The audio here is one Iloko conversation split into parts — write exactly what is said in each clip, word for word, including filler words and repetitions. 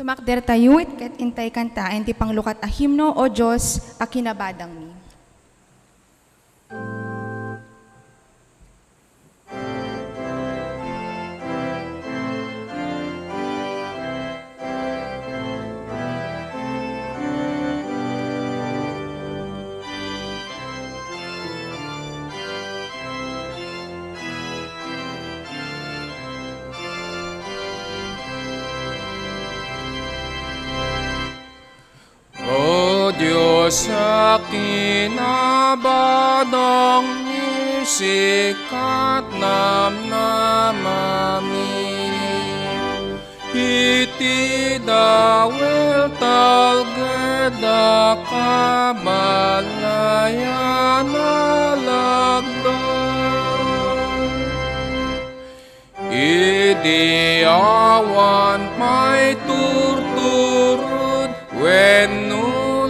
Makdertayo ket intay kantaen ti panglukat a himno, O Dios a kinabadangmi. O Dios a kinabadangmi, sika ti namnamami. Iti dawel talged a kabalayan a lagda. Idi awan pay turturod wenno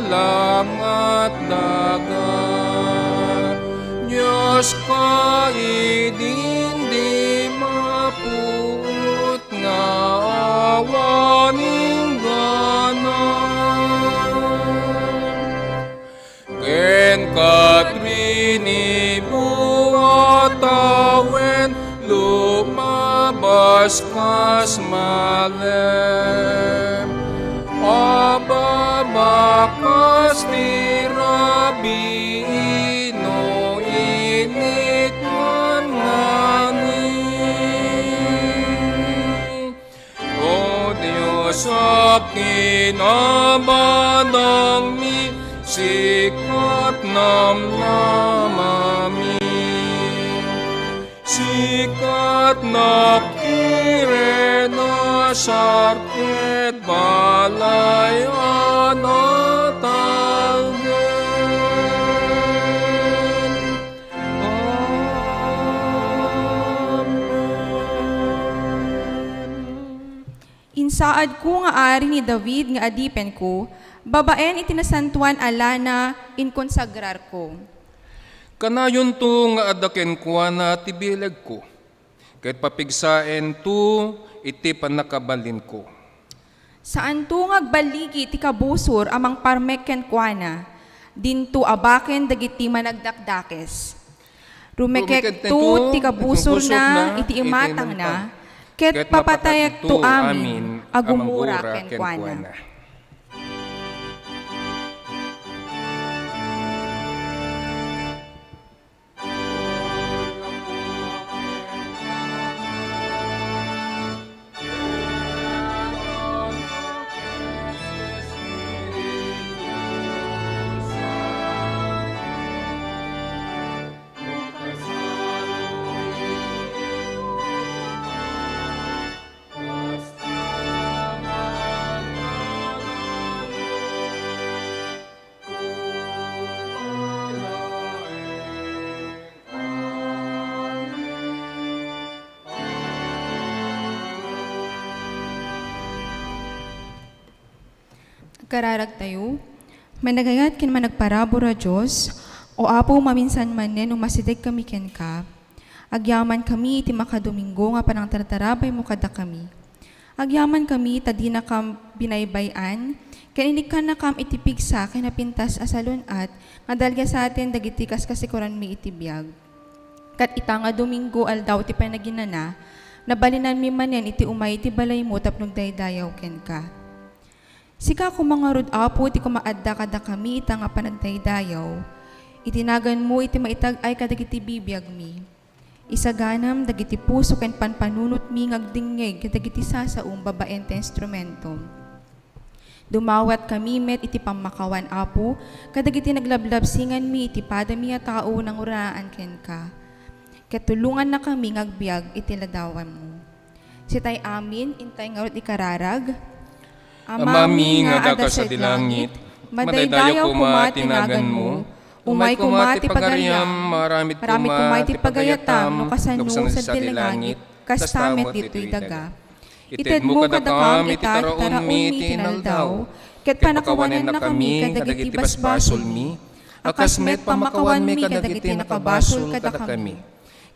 langat daga, Dios ka idin di mapuot nga awan inggana. Ken kat rinibu a tawen, lumabas kas malem. Ababakas ti rabii no init man ngani. O Dios a kinabadangmi, sika ti namnamami. Sika ti nakkiren a sarket balay a natalgen. Amen. Insaadko nga ari ni David nga adipenko, babaen iti nasantoan a lana, inkonsagrarko. Kanayonto nga adda kenkuana ti bilegko, ket papigsaento iti pannakabalinko. Saanto nga agballigi ti kabusor a mangparmek kenkuana, dinto abaken dagiti managdakdakes. Rumekekto ti kabusorna iti imatangna, ket papatayekto amin a gumura kenkuana. Agkararagtayo. Managayat ken managparabur a Dios, O Apo, maminsan manen umasidegkami kenka. Agyamankami iti makadomingo nga panangtartarabaymo kadakami. Agyamankami ta dinakam binaybay-an, ken inikkannakam iti pigsa ken napintas a salun-at nga dalgasaten dagiti kaskasikoranmi iti biag. Ket ita nga Domingo, Aldaw ti Panaginana, nabalinanmi manen iti umay iti balaymo tapno agdaydayaw kenka. Sika koma ngarud, Apo, ti kumaadda kadakami ita nga panagdaydayaw. Iti naganmo iti maitag-ay kadagiti bibiagmi. Isaganam dagiti puso ken panpanunotmi nga agdingngeg kadagiti sasaom babaen ti instrumentom. Dumawatkami met iti pammakawan, Apo, kadagiti naglablabsinganmi iti padami a tao nanguranaan kenka. Ket tulongannakami nga agbiag iti ladawammo. Sitay amin, intay ngarud ikararag. Amami nga adda sadi langit, madaydayaw koma ti naganmo, umay koma ti pagariam, maaramid koma ti pagayatam, no kasano sadi langit, kasta met ditoy daga. Itedmo kadakam iti taraonmi iti inaldaw, ket pannakawanennakami kadagiti basbasolmi, a kas met pammakawanmi kadagiti nakabasol kadakami.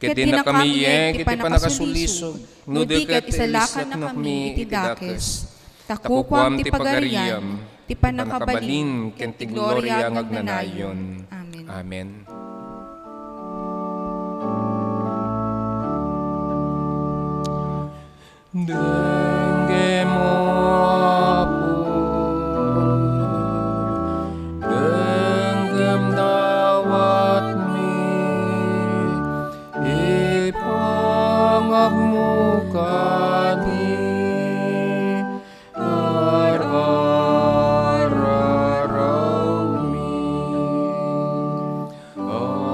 Ket dinakam iyeg iti pannakasulisog, no di ket isalakannakami iti dakes. Ta kukuam ti pagarian, ti pannakabalin, ken ti gloria nga agnanayon. Amen. Amen. Denggem, Apo, denggem dawatmi, ipangagmo kadi, ar-ararawmi. Amen.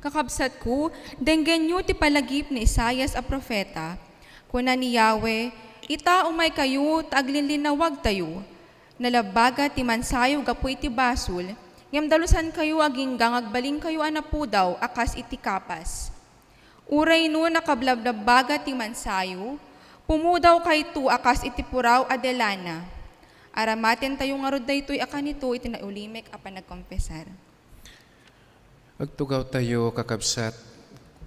Kakabsatko, denggenyo ti palagip ni Isaias a profeta. Kuna ni Yahweh, "Ita, umaykayo, ta aglinlinnawagtayo. Nalabbaga ti mansayo gapu iti basol, ngem dalusankayo agingga nga agbalinkayo a napudaw a kas iti kapas. Uray no nakablablabaga ti mansayo, pumudawkayto a kas iti puraw a de lana." Aramatentayo ngarud daytoy a kanito iti naulimek a panagkonfesar. Agtugawtayo, kakabsat,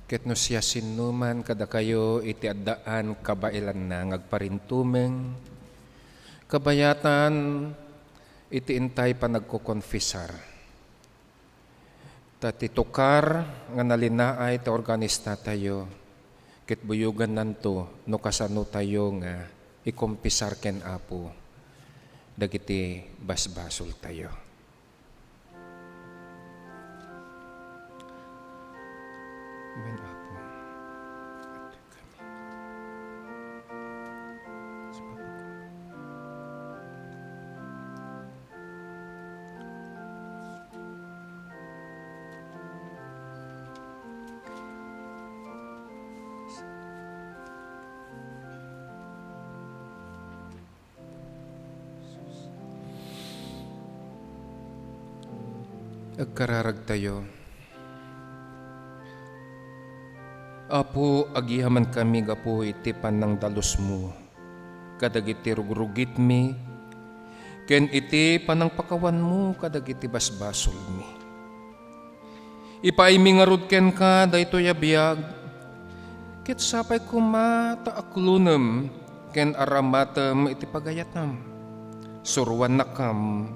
ket no siasinoman kadakayo iti addaan kabaelanna nga agparintumeng, kabayatan iti intay panagkokonfesar. Ta ti tukar nga nalinaay ti organistatayo, ket buyogannanto no kasanotayo nga ikompisar ken Apo dagiti basbasoltayo. Amen, Apo. Agkararagtayo. Apo, agyamankami gapu iti pannangdalusmo kadagiti rugrugitmi ken iti panangpakawanmo kadagiti basbasolmi. Ipaaymi ngarud kenka daytoy a biag, ket sapay koma ta aklonem ken aramatem iti pagayatam. Suroannakam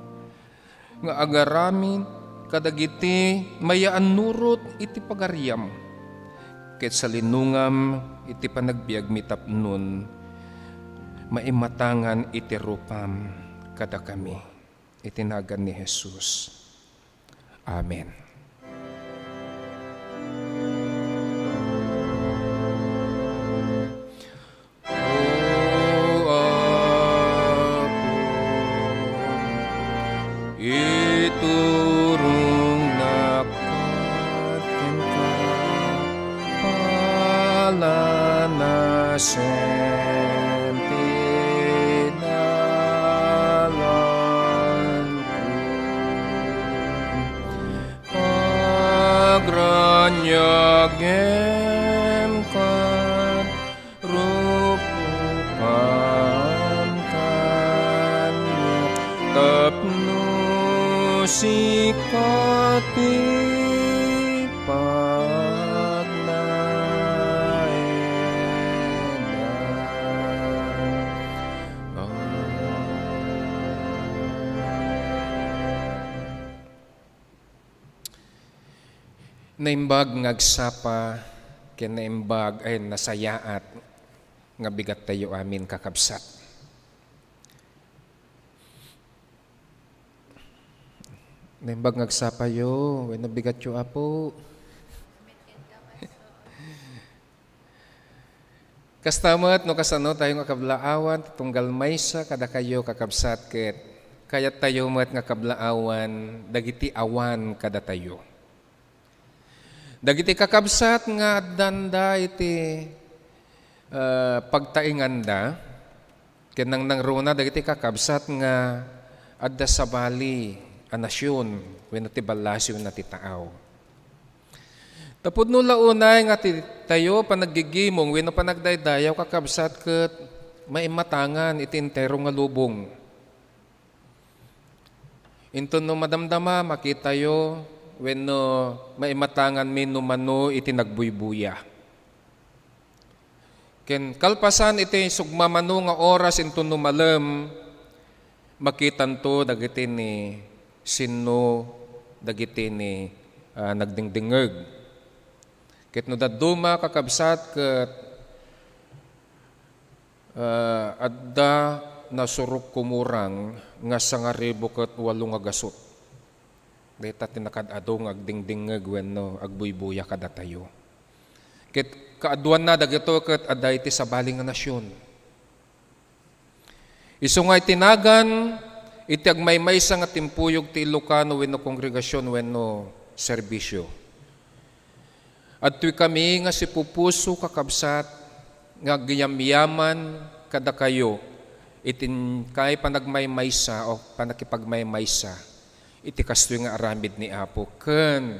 nga agaramid kadagiti mayaannurot iti pagariam, ket salinongam iti panagbiagmi tapnon maimatangan iti rupam kadakami. Iti nagan ni Jesus. Amen. O Apo, iturongnak kenka, palanasem ti dalanko. Agraniagem ket rupokam kaniak, tapno sika ti pagnaedam. Amen. Naimbag nga agsapa ken naimbag a nasayaat nga bigattayo amin, kakabsat. Naimbag nga agsapayo wenno bigatyo, Apo. Kasta met no kasano tayo nga kablaawan, ti tunggal maysa kadakayo, kakabsat, ket kayattayo met nga kablaawan dagiti awan kadatayo. Dagiti kakabsat nga addanda iti, eh, pagtainganda, ket nangnangruna dagiti kakabsat nga adda sabali a nasion wenno ti ballasiw wenno ti taaw. Tapudno la unay nga ti tayo panaggigimong wenno panagdaydayaw, kakabsat, ket maimatangan iti entero nga lubong. Inton no madamdama, makitayo, wenno maimatanganmi no mano iti nagbuybuya. Ken kalpasan iti sugmamano nga oras inton no malem, makitanto dagiti ni sinno dagiti ni, ah, nagdingdingngeg. Ket no dadduma, kakabsat, ket, ah, adda nasurok kumurang nga sangaribu ket walo nga gasut. Dayta ti nakaad-adu nga agdingdingngeg wenno agbuybuya kadatayo. Ket kaaduanna dagito ket adda iti sabali nga nasion. Isu nga iti nagan, iti agmaymaysa nga timpuyog ti Ilocano wenno kongregasion wenno serbisio. Adtoy kami nga sipupuso, kakabsat, nga agyamyaman kadakayo iti inkay panagmaymaysa o panakipagmaymaysa iti kastoy nga aramid ni Apo ken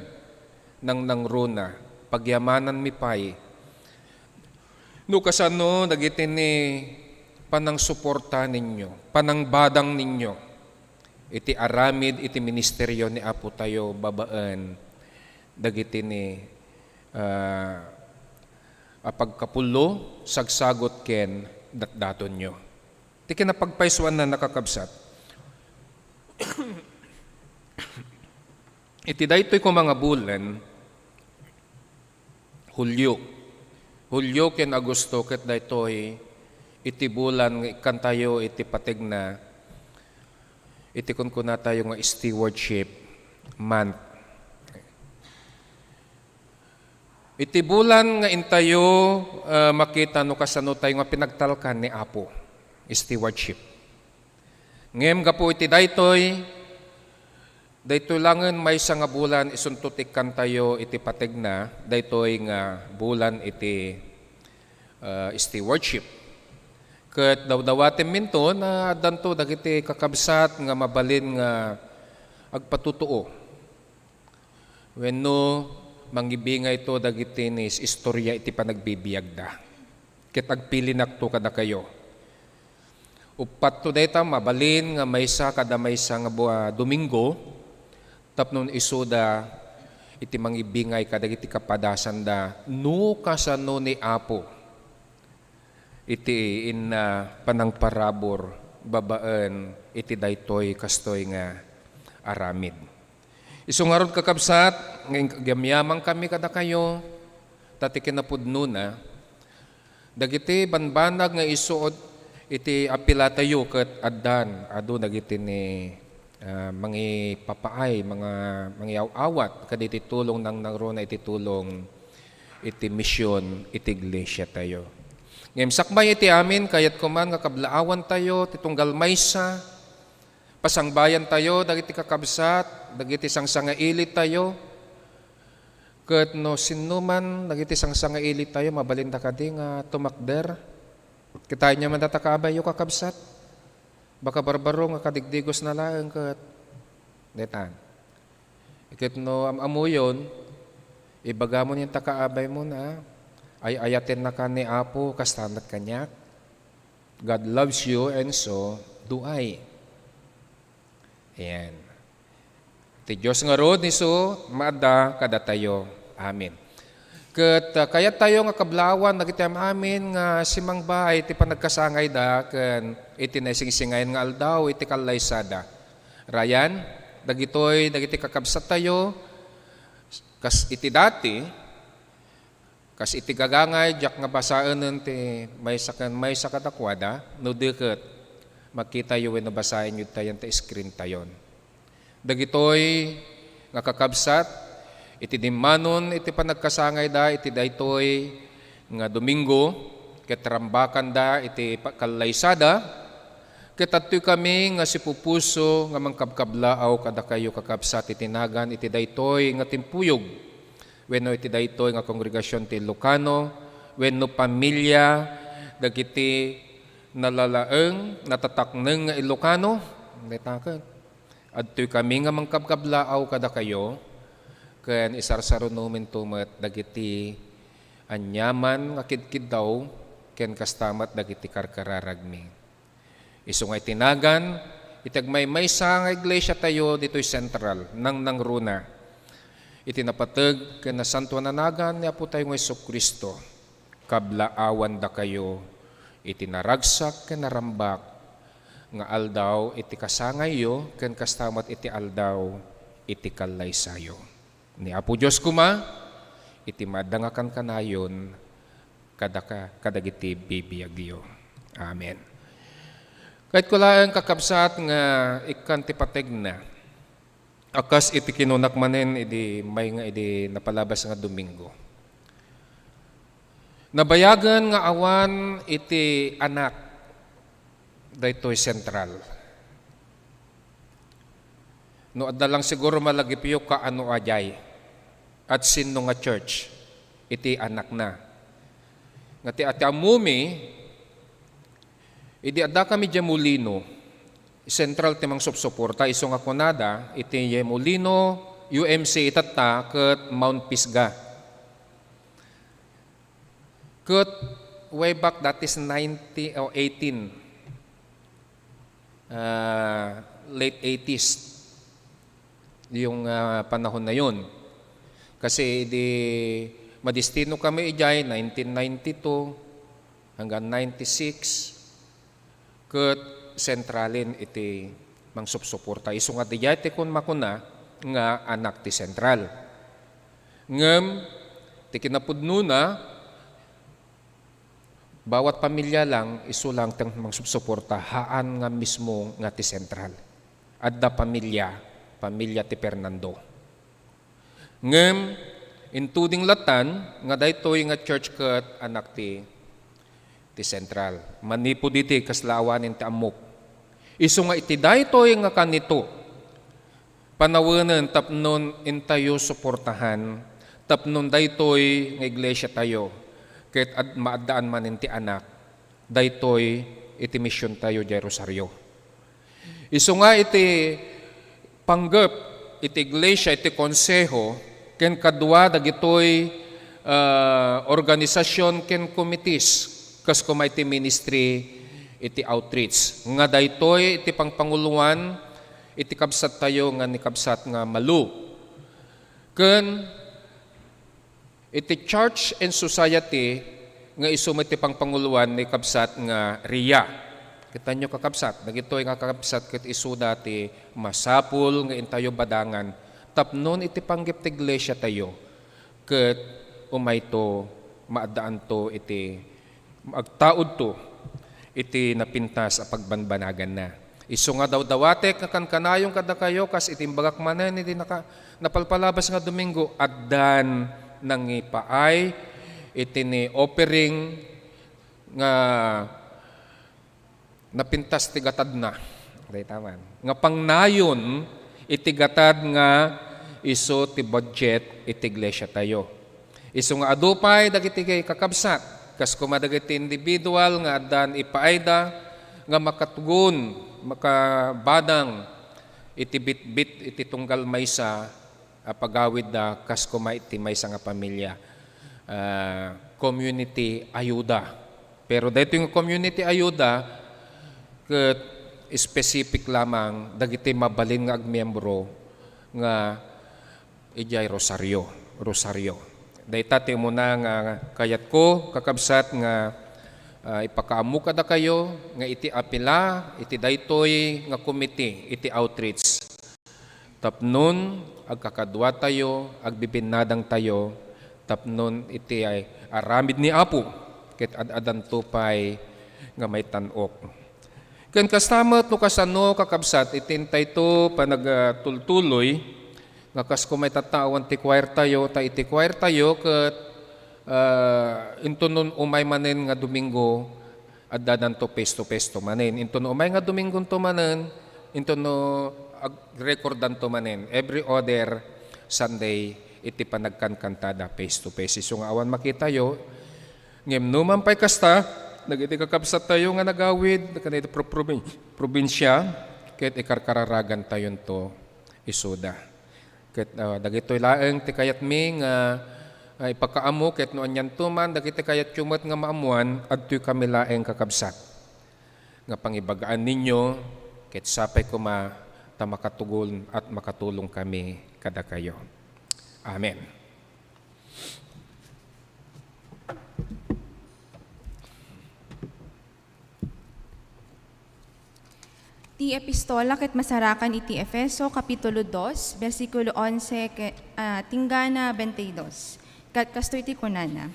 nangnangruna, pagyamananmi pay no kasano dagiti ni panangsuporta ninyo, panangbadang ninyo iti aramid iti ministerio ni Apo tayo babaen dagiti ni, ah, a pagkapullo, sagsagot ken datdatonyo. Ti kinapagpaysuanna, kakabsat, iti daytoy koma nga bulan, Hulio. Hulio ken Agosto ket daytoy iti bulan nga ikkantayo iti pategna iti kunkunatayo nga stewardship month. Iti bulan nga intayo, ah, makita no kasano tayo nga pinagtalkan ni Apo, stewardship. Ngem gapu iti daytoy, daytoy langen maysa nga bulan isunto ti ikkantayo iti pategna, daytoy nga bulan iti, ah, stewardship. Ket dawdawatemminto na addanto dagiti kakabsat nga mabalin nga agpatutuo wenno mangibingayto dagiti ni is-, istorya iti panagbibiagda. Ket agpilinakto kadakayo. Uppatto dayta mabalin nga maysa kada maysa nga bua-, Domingo tapno isuda iti mangibingay kadagiti kapadasanda no kasano ni Apo iti inna panangparabur babaen iti daytoy kastoy nga aramid. Isu ngarud, kakabsat, nga agyamyaman kami kadakayo, ta ti kinapudnona, dagiti banbanag nga isuot iti apilatayo ket addan adu dagiti ni, ah, mangipapaay, mga mangiaw-awat kaditi tulong nangnangruna iti tulong iti mision iti iglesia tayo. Ngem sakbay iti amin, kayat ko man nga kablaawan tayo ti tunggal maysa, pasangbayan tayo dagiti kakabsat, dagiti sangsangaili tayo, ket no sinno man dagiti sangsangaili tayo, mabalinda kadi nga tumakder? Kitaenyo man data kaabayyo, kakabsat? Baka barbaro nga kadigdigosna laeng ket daytan. Ket no am-amuyon, ibagamon ita kaabaymo na, ay-ayatennakan ni Apo, kasta met kaniak. God loves you, and so do I. Ayan. Ti Dios ngarud, isu maadda kadatayo. Amen. Ket, ah, kayat tayo nga kablaawan dagiti am-amin nga simangba iti panagkasangayda ken iti naisingsingayna nga aldaw iti kallaysada. Ryan, dagitoy dagiti kakabsat tayo, kas iti dati, kas iti gagangay, diak nga basaenen ti maysa ken maysa kadakuada, no di ket makitayo wenno basaenyo itayan ta screen tayon. Dagitoy nga kakabsat, iti dimmanon iti panagkasangayda iti daytoy nga Domingo, ket rambakanda iti pa-, kallaysada, ket adtoy kami nga sipupuso nga mangkabkablaaw kadakayo, kakabsat, iti nagan iti daytoy nga timpuyog, wenno iti daytoy nga kongregasion ti Ilocano, wenno pamilia dagiti nalalaeng, natatakneng nga Ilocano. Dayta ket, adtoy kami nga mangkabkablaaw kadakayo, ken isarsarunomento met dagiti aniaman nga kidkiddaw, ken kasta met dagiti karkararagmi. Isu nga iti nagan iti agmaymaysa nga iglesia tayo ditoy Central, nangnangruna iti napateg ken nasantoan a nagan ni Apo tayo nga Jesu-Cristo. Kablaawandakayo iti naragsak ken narambak nga aldaw iti kasangayyo ken kasta met iti aldaw iti kallaysayo. Ni Apo Dios koma iti maadda nga kankanayon kadaka-, kadagiti bibiagyo. Amen. Kayatko laeng, kakabsat, nga ikkan ti pategna. A kas iti kinunak manen idi may nga idi napalabas nga Domingo. Nabayagen nga awan iti anak daytoy sentral. No adda lang siguro malagipyo kaano a diay, at sino nga church iti anakna. Nga ti, ti ammomi, idi addakami diay Molino, sentral ti mangsupsuporta, isu nga kunada, iti Molino, U M C itatta, ket Mount Pisgah. Ket way back, that is ninety o eighteen, ah, late eighties, yung, ah, panahon na yun. Kasi di madestino kami idiay nineteen ninety-two hanggang ninety-six. Ket sentralen iti mangsupsuporta. Isu nga diay ti kun makuna nga anak ti sentral. Ngem ti kinapudnona, bawat pamilya lang, isu lang ti mangsupsuporta, haan nga mismo nga ti sentral. Adda pamilya, pamilya ti Fernando. Ngem intuding lattan nga daytoy nga church ket anak ti, ti sentral. Manipud iti kasla awanen ti ammok. Isu nga iti daytoy nga kanito, panawenen tapnon intayo suportahan, tapnon daytoy nga iglesiatayo ket ad-, maaddaan manen ti anak daytoy iti misiontayo diay Rosario. Isu nga iti panggep iti iglesia, iti konseho, ken kadua dagitoy, ah, organisasyon ken committees, kas koma iti ministry iti outreach, nga daytoy iti pangpanguloan iti kabsattayo nga ni kabsat nga Malu. Ken iti Church and Society nga isu met ti pangpanguloan ni kabsat nga Ria. Kitaenyo, kakabsat, dagitoy nga kakabsat ket isuda ti masapul nga intayo badangan tapnon iti panggep ti iglesiatayo ket umayto, maaddaanto iti agtaudto iti napintas a pagbanbanaganna. Isu nga dawdawatek nga kankanayon kadakayo, kas iti imbagak manen iti naka-, napalpalabas nga Domingo, addan nangipaay iti ni offering nga napintas ti gatadna. Dayta man. Nga pangnayon iti gatad nga isu ti budget iti iglesiatayo. Isu nga adu pay dagiti kakabsat, kas koma dagiti individual nga addan ipaayda nga makatugon, makabadang iti bitbit iti tunggal maysa a pagawidda, kas koma iti maysa nga pamilya, ah, community ayuda. Pero daytoy nga community ayuda, ket specific lamang dagiti mabalin nga agmiembro nga idiay Rosario, Rosario. Dayta ti umuna nga kayatko, kakabsat, nga, ah, ipakaammo kadakayo nga iti apila iti daytoy nga committee iti outreach, tapnon agkakaduatayo, agbibinnadangtayo, tapnon iti ay aramid ni Apo, ket ad-adanto pay nga maitan-ok. Ken kasta met no kasano, kakabsat, iti intayto panagtultuloy, nga kas koma itatta awan ti choir tayo, ta iti choir tayo ket, ah, inton umay manen nga Domingo, addadanto face to face to manen. Inton umay nga Domingo to manen, inton no ag-, recordanto manen. Every other Sunday, iti panagkankantada face to face. Isu nga awan makitayo, ngem numan pay kasta, dagiti kakabsat tayo nga nagawid, kadagiti pro-, probin-, probinsia, ket ikarkararagantayonto isuda. Ket, ah, dagitoy laeng ti kayatmi nga, ah, ipakaammo, ket no anianto man dagiti kayatyo met nga maammoan, adtoy kami laeng, kakabsat, nga pangibagaan ninyo, ket sapay koma ta makatugon at makatulong kami kadakayo. Amen. Ti epistola ket masarakan iti Efeso, Kapitulo dos, bersikulo onse ke-, ah, tinggana bente y dos. Kat kastoy ti kunana,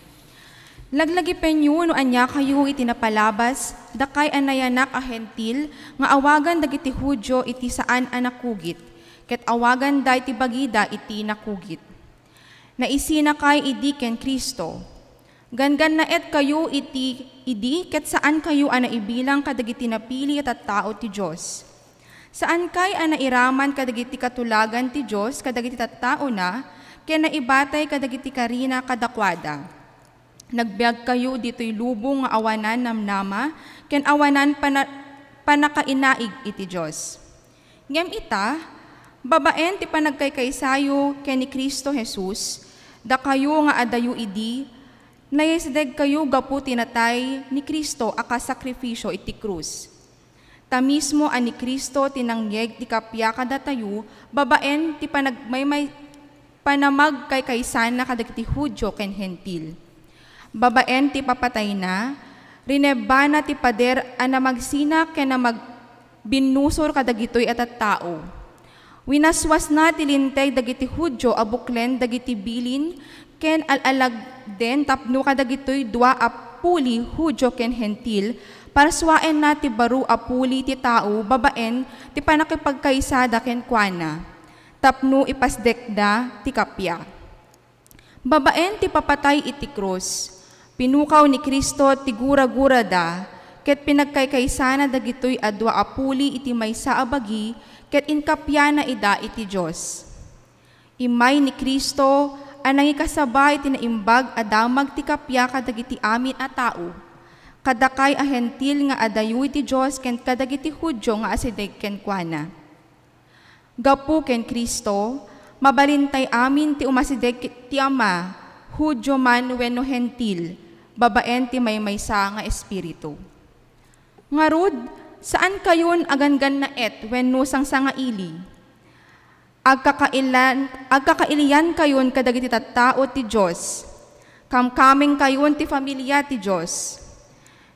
"Laglagipenyo no ania kayo iti napalabas, dakay a nayanak a Hentil nga awagan dagiti Judio iti saan a nakugit, ket awaganda iti bagida iti nakugit." Naisinakay idi ken Cristo. Ganggannaetkayo iti idi ket saankayo a naibilang kadagiti napili a tattao ti Dios. Saankay a nairaman kadagiti katulagan ti Dios kadagiti tattaona ken naibatay kadagiti karina kadakuada. Nagbiagkayo ditoy lubong nga awanan namnama ken awanan pana-, pannakainaig iti Dios. Ngem ita, babaen ti panagkaykaysayo ken ni Cristo Jesus, dakayo nga adayo idi, nayasidegkayo gapu ti natay ni Cristo a kasakripisio iti krus. Ta mismo a ni Cristo ti nangyeg ti kappia kadatayo babaen ti panagmaymay-, panamagkaykaysana kadagiti Judio ken Hentil. Babaen ti papatayna, rinebbana ti pader a namagsina ken namagbinnusor kadagitoy a tattao. Winaswasna ti linteg dagiti Judio a buklen dagiti bilin ken al-alagden tapno kadagitoy dua a puli, Judio ken Hentil, parsuaenna ti baro a puli ti tao babaen ti pannakipagkaysada kenkuana, tapno ipasdekda ti kappia. Babaen ti papatay iti krus, pinukaw ni Cristo ti gura-gurada, ket pinagkaykaysana dagitoy a dua a puli iti maysa a bagi, ket inkappiana ida iti Dios. Immay ni Cristo a nangikasaba iti naimbag a damag ti kappia kadagiti amin a tao, kadakay a Hentil nga adayo iti Dios ken kadagiti Judio nga asideg kenkuana. Gapu ken Cristo, mabalintay amin ti umasideg ket ti Ama, Judio man wenno Hentil, babaen ti maymaysa nga Espiritu. Ngarud, saankayon a ganggannaet wenno sangsangaili. Agkakailan-, agkakailiankayon kadagiti tattao ti Dios. Kamkamengkayon ti familia ti Dios.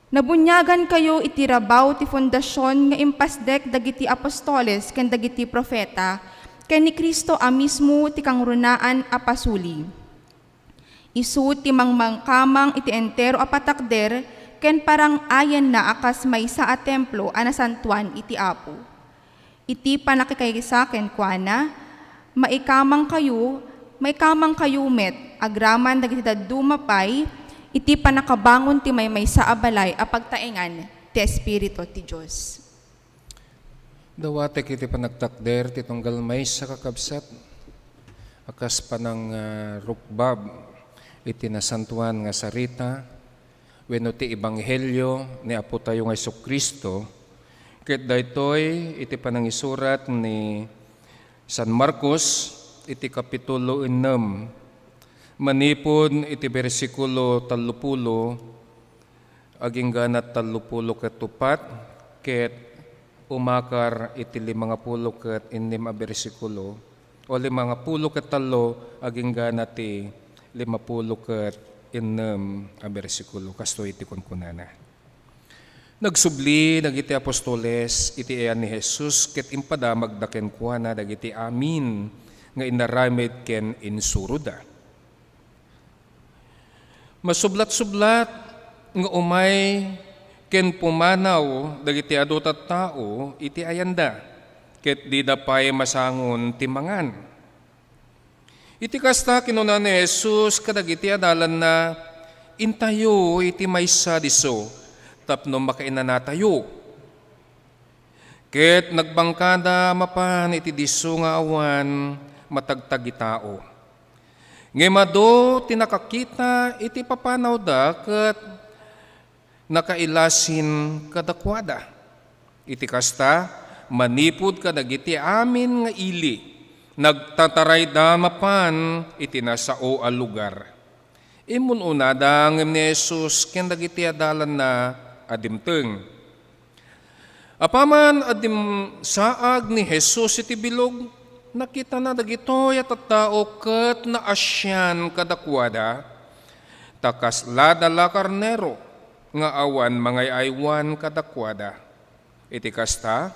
Nabuniagankayo iti rabaw ti fondasion nga impasdek dagiti apostoles ken dagiti profeta, ken ni Cristo a mismo ti kangrunaan a pasuli. Isu ti mangmangkamang iti entero a patakder ken parang-ayenna a kas maysa a templo a nasantoan iti Apo. Iti pannakikaysa kenkuana, maikamangkayo, maikamangkayo met agraman dagiti dadduma pay iti pannakabangon ti maymaysa a balay a pagtaengan ti Espiritu ti Dios. Dawatek iti panagtakder ti tunggal maysa, kakabsat, a kas panang, ah, rukbab iti nasantoan nga sarita, wenno ti ebanghelio ni Apotayo nga Jesu-Cristo, ket daytoy iti panangisurat ni San Marcos iti Kapitulo ennem, manipud iti bersikulo tallopulo agingga na tallopulo ket upat, ket umakar iti limangapulo ket ennem a bersikulo, o limangapulo ket tallo agingga na ti limapulo ket ennem a bersikulo. Kastoy ti kunkunana. Nagsubli dagiti apostoles iti ayan ni Jesus ket impadamagda kenkuana dagiti amin nga inaramid ken insuroda. Masublat-sublat nga umay ken pumanaw dagiti adu tattao iti ayanda, ket dida pay masangon ti mangan. Iti kasta, kinuna ni Jesus kadagiti adalanna, "Intayo iti maysa disso tapno makainanatayo." Ket nagbangkada mapan iti disso nga awan matagtagitao. Ngem adu ti nakakita iti papanawda ket nakailasin kadakuada. Iti kasta, manipud kadagiti amin nga ili, nagtatarayda mapan iti nasao a lugar. Immun-unada ngem ni Jesus ken dagiti adalanna a dimteng. Apaman a dimsaag ni Jesus iti bilog, nakitana dagitoy a tattao ket naasian kadakuada, ta kasla dala karnero nga awan mangay-aywan kadakuada. Iti kasta,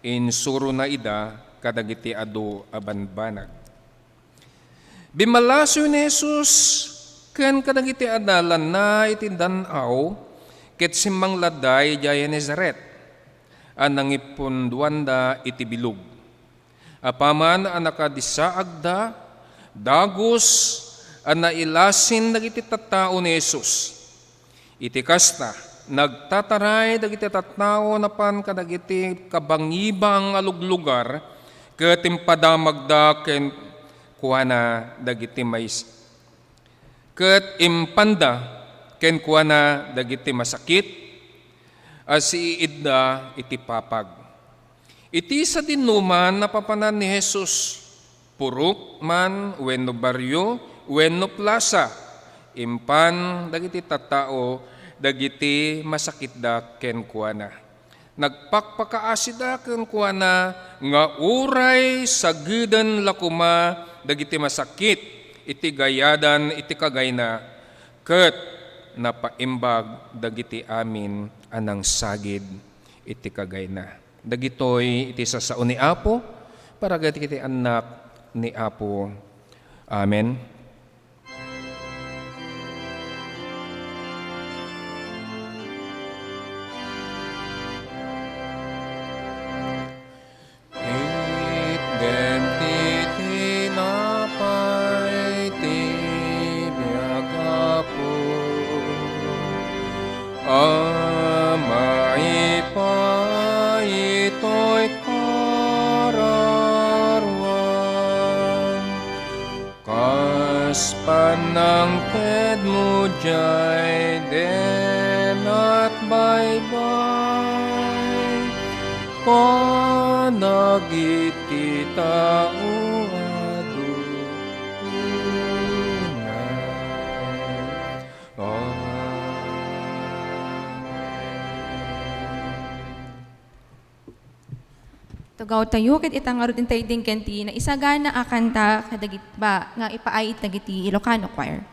Insurona ida kadagiti adu a banbanag. Bimmalaso ni Jesus ken kadagiti adalanna iti dan-aw ket simmangladda idiay Genesaret a nangipundoanda iti bilog. Apaman a nakadisaagda, dagus a nailasin dagiti tattao ni Jesus. Iti kasta, nagtataray dagiti tattao napan kadagiti kabangibang a luglugar ket impadamagda kenkuana dagiti mais-, ket impanda kenkuana dagiti masakit a siiidda iti papag. Iti sadinoman a papanan ni Jesus, purok man wenno barrio wenno plasa, impan dagiti tattao dagiti masakitda kenkuana. Nagpakpakaasida kenkuana nga uray sageden la koma dagiti masakit iti gayadan iti kagayna, ket napaimbag dagiti amin a nangsagid iti kagayna. Dagitoy iti sasao ni Apo para kadagiti annak ni Apo. Amen. Itdem ti tinapay ti biag, Apo, a maipaay toy kararuan, kas panangtedmo diay dinatbaybay kadagiti tao a duduengan. Amen. Tugawtayo ket ita ngarud intay dingken ti naisagana a kanta kadagit ba nga ipaay dagiti Ilocano Choir.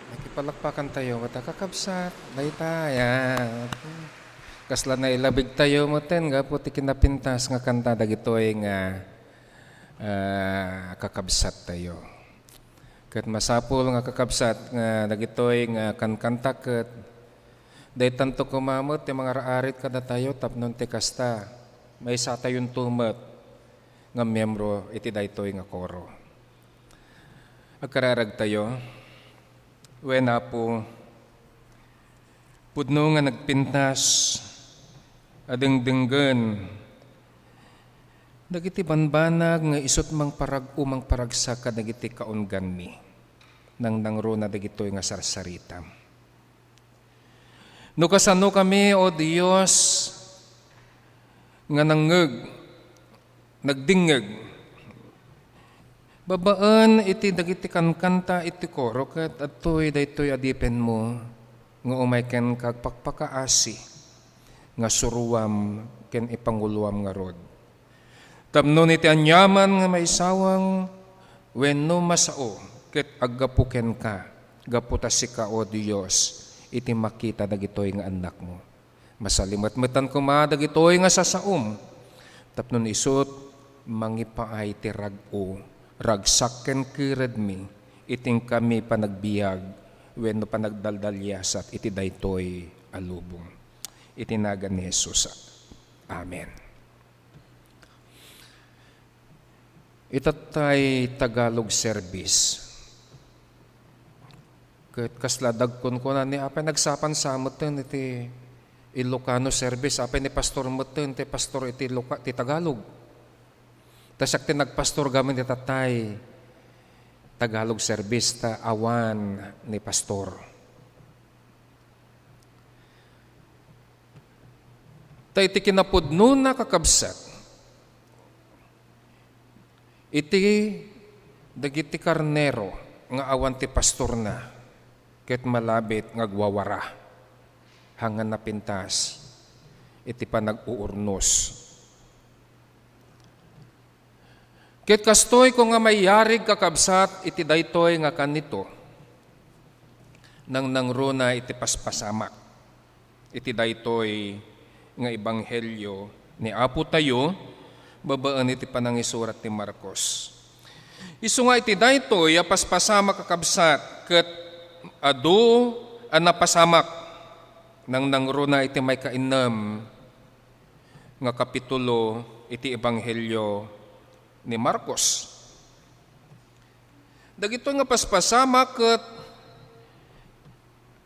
Nakipalakpakan tayo, kata kakabsat, dayta, yan. Kasla nailabig tayo metten gapu ti kinapintas nga kanta dagitoy nga, ah, kakabsat tayo. Ket masapul nga kakabsat nga dagitoy nga kankanta ket daytanto koma met ti mangar-arit kadatayo tapno ti kasta, maysatayonto met nga miembro iti daytoy nga koro. Agkararagtayo. Wen, Apo, pudno nga nagpintas a dengdenggen dagiti banbanag nga isut' mangparag-o mangparagsak kadagiti kaungganmi. Nangnangruna dagitoy nga sarsaritam. No kasanokami, O Dios, nga nangngeg, nagdingngeg, babaen iti dagiti kankanta iti koro, ket adtoy daytoy adipenmo nga umay kenka agpakpakaasi, nga suroam ken ipanguloam ngarud. Tapno iti aniaman nga maisawang wenno masao ket aggapu kenka, gapu ta sika, O Dios, iti makita dagitoy nga annakmo. Masalimetmetan koma dagitoy nga sasaom, tapno isut' mangipaay ti rag-o, ragsak ken keredmi, iti inkami panagbiag wenno panagdaldaliasat iti daytoy a lubong. Iti nagan ni Jesus. Amen. Itattay Tagalog service. Ket kasla dagkunkuna ni apay nagsapan sa metten iti Ilocano service, apay ni pastor metten ti pastor iti Iloca-, ti Tagalog. Ta siak ti nagpastor gamin itattay Tagalog service ta awan ni pastor. Ta iti kinapudnona, kakabsat, iti dagiti karnero nga awan ti pastorna ket malabit nga agwawara, haan nga napintas iti panag-uurnos. Ket kastoy ko nga mayarig, kakabsat, iti daytoy nga kanito, nangnangruna iti paspasamak iti daytoy nga ebanghelio ni Apo tayo babaen iti panangisurat ni Marcos. Isu nga iti daytoy a paspasamak, kakabsat, ket adu a napasamak, nangnangruna iti maikainnem nga kapitulo iti Ebanghelio ni Marcos. Dagitoy nga paspasamak ket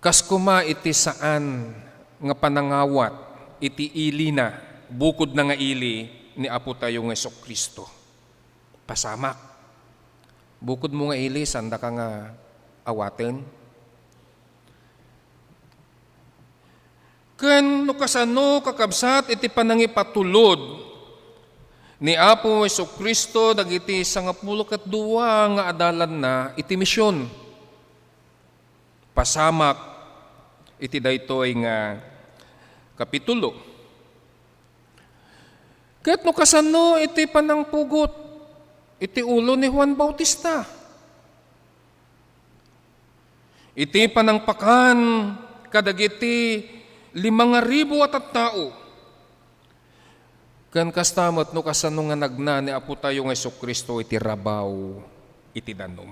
kas koma iti saan nga panangawat iti ilina, bukodna nga ili ni Apo tayo nga Jesu-Cristo. Pasamak. Bukodmo nga ili, saandaka nga awaten. Ken no kasano, kakabsat, iti panangipatulod ni Apo Jesu-Cristo dagiti sangapulo ket dua nga adalanna iti mision. Pasamak iti daytoy nga kapitulo. Ket no kasano iti panangpugot iti ulo ni Juan Bautista? Iti panangpakan kadagiti lima nga ribu a tattao. Ken kasta met no kasano nga nagna ni Apo tayo nga Jesu-Cristo iti rabaw iti danum.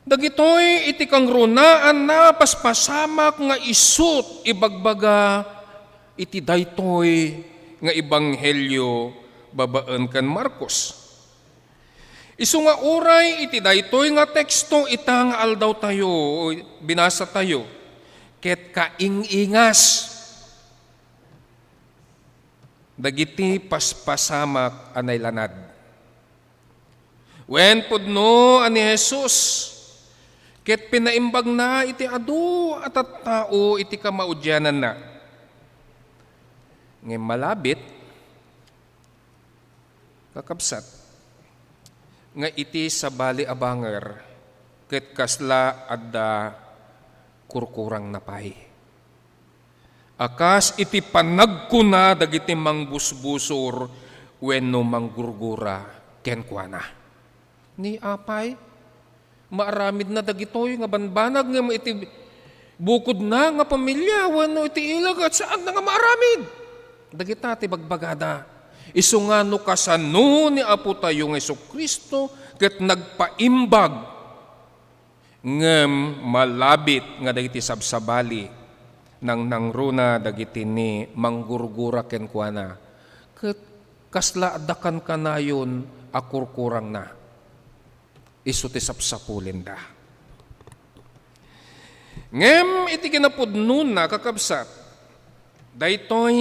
Dagitoy iti kangrunaanna a paspasamak nga isut' ibagbaga iti daytoy nga ebanghelio babaen ken Marcos. Isu nga uray iti daytoy nga teksto ita nga aldawtayo, binasatayo, ket kaing-ingas dagiti paspasamak a nailanad. Wen pudno a ni Jesus ket pinaimbagna iti adu a tattao iti kamaudiananna. Ngem malabit, kakabsat, nga iti sabali a banger ket kasla adda kurkurangna pay. A kas iti panagkuna dagiti mangbusbusor wenno manggurgura kenkuana. Ni apay, maaramidna dagitoy nga banbanag ngem iti bukodna nga pamilia wenno iti ila ket saanna nga maaramid. Dagita ti bagbagada. Isu nga no kasano ni Apo tayo nga Jesu-Cristo ket nagpaimbag ngem malabit nga dagiti sabsabali, nangnangruna dagiti ni manggurgura kenkuana, ket kasla adda kankanayon a kurkurangna. Isu ti sapsapulenda. Ngem iti kinapudnona, kakabsat, daytoy